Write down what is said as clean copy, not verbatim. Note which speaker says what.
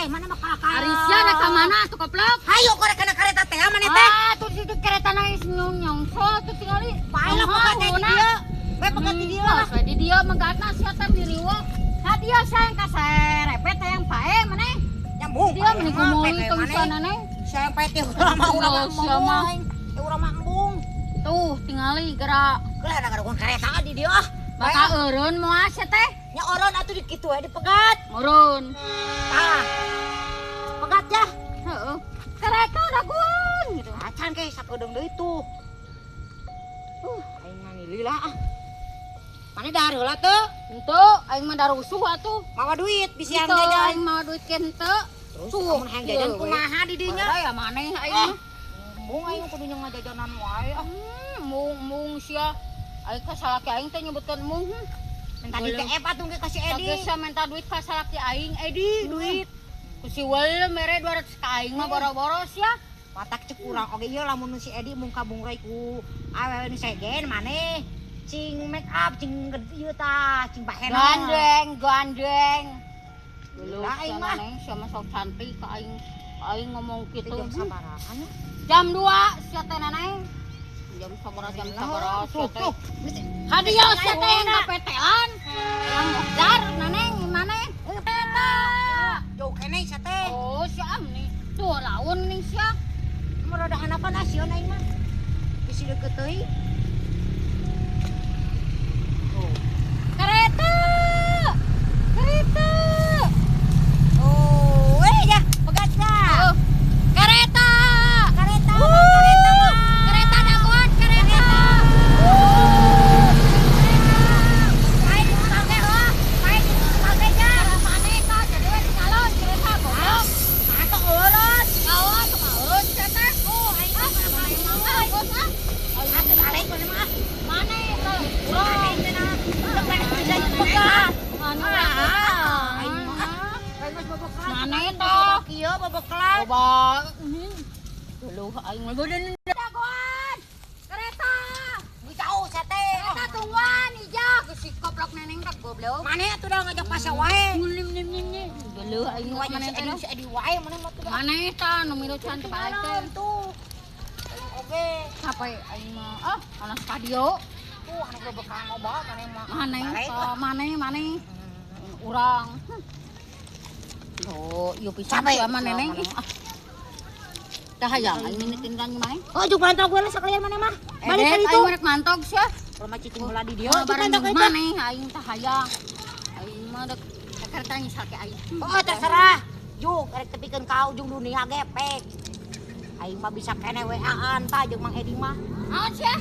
Speaker 1: Mana mah kalakal.
Speaker 2: Ari sia rek ka mana atuh koplok?
Speaker 1: Hayu korek kana kareta teh maneh teh.
Speaker 2: Ah, tuh di kereta na geus nyongso tuh tingali.
Speaker 1: Pae lah pegat di dieu. We pegat di dieu lah.
Speaker 2: Di dieu megatna sia teh miriweuh. Ka dieu sia yang kaserepet hayang pae maneh.
Speaker 1: Nyambung.
Speaker 2: Dia meni kumoy tong sana neng.
Speaker 1: Sia yang pae teh urang mah urang mah
Speaker 2: Sia mah.
Speaker 1: Urang mah embung.
Speaker 2: Tuh tingali gerak.
Speaker 1: Geus ada gaduhan kereta di dieu ah.
Speaker 2: Bakal eureun moal sia teh.
Speaker 1: Nya eureun atuh di kitu we dipegat.
Speaker 2: Meureun.
Speaker 1: Tah. Pegat ya.
Speaker 2: Heeh. Kereta daguan gitu.
Speaker 1: Acan ke sakedeung deui tuh. Aing mah nilai lah ah. Mana dahar heula teu?
Speaker 2: Henteu, aing mah darusuh atuh.
Speaker 1: Mawa duit bisian
Speaker 2: jajan.
Speaker 1: Jajan.
Speaker 2: Aing mawa duit ke henteu.
Speaker 1: Terus amun hayang jajan kumaha di dinya?
Speaker 2: Ya maneh aing mah.
Speaker 1: Embung aing kudu ngajajanan wae ah.
Speaker 2: Mung sia. Aing ka salaki aing teh nyebutkeun mung.
Speaker 1: Minta di TF atuh ge ka si Edi.
Speaker 2: Geus minta duit ka salaki aing, Edi duit. Ku si Wel mere 200 ka aing mah boro-boro sia.
Speaker 1: Patak cek urang oge ieu lamun si Edi mung ka Bung Roy ku awewe nu sejen maneh. Cing make up, cing ieu tah, cing bahena.
Speaker 2: Gandeng, gandeng.
Speaker 1: Lah aing mah
Speaker 2: sia mah sok cantik ka aing. Aing ngomong kitu.
Speaker 1: Jam sabaraha nya?
Speaker 2: Jam 2 sia teh neneng. Jam sabaraha sia teh. Hadiah sia teh yang kapetelan. Yang dar neneng maneh. Eta.
Speaker 1: Jauh keneh sia teh.
Speaker 2: Oh, sia nih. Tuh laun ning sia.
Speaker 1: Mun rada hanapan asieun aing mah. Bisi deukeut teuing.
Speaker 2: Kereta. Kereta.
Speaker 1: Oh, ya, pegat dah.
Speaker 2: Oh. Kereta.
Speaker 1: Kereta, kereta mah.
Speaker 2: Kereta dagoan, kereta.
Speaker 1: Pae dipake oh. Pae dipake nya.
Speaker 2: Maneh tah jadi we nyalon kereta goblok.
Speaker 1: Nah, tok eureun.
Speaker 2: Awas tok eureun sia teh.
Speaker 1: Oh, aing mah maneh mah.
Speaker 2: Ah, bos ah.
Speaker 1: Atuh balik maneh mah.
Speaker 2: Maneh tah.
Speaker 1: Maneh teh nah. Teu pegat.
Speaker 2: Maneh tah.
Speaker 1: Kieu bobokelan.
Speaker 2: Coba. Dulu aing mah dagoan. Kereta.
Speaker 1: Jauh sia teh.
Speaker 2: Kereta tungguan ijah geus si koplok neneng teh goblok.
Speaker 1: Maneh atuh da ngajak pasya wae.
Speaker 2: Nim nim nim nim. Dulu aing mah maneh teh.
Speaker 1: Si Edi wae maneh mah tuh.
Speaker 2: Maneh tah nu milu can teh balik teh.
Speaker 1: Tuh. Aing oge.
Speaker 2: Capek aing mah. Ah, anak stadio.
Speaker 1: Tuh anak bobokelan loba maneh mah.
Speaker 2: Maneh tah, maneh maneh. Urang. Oh, ieu pisan sia mah neneng. Tah hayang aing minitin kan maneh.
Speaker 1: Oh, juk mantog we lah sakalian maneh mah. Balik ka ditu.
Speaker 2: Aing rek mantog sia.
Speaker 1: Urang mah cicing heula di dieu.
Speaker 2: Juk mantog ka maneh aing tah hayang. Aing mah dek kereta nyisal ke aing.
Speaker 1: Oh, terserah. Juk rek tepikeun ka ujung dunia ge pek. Aing mah bisa keneh WA-an tah jeung Mang Edi mah.
Speaker 2: Naon sia?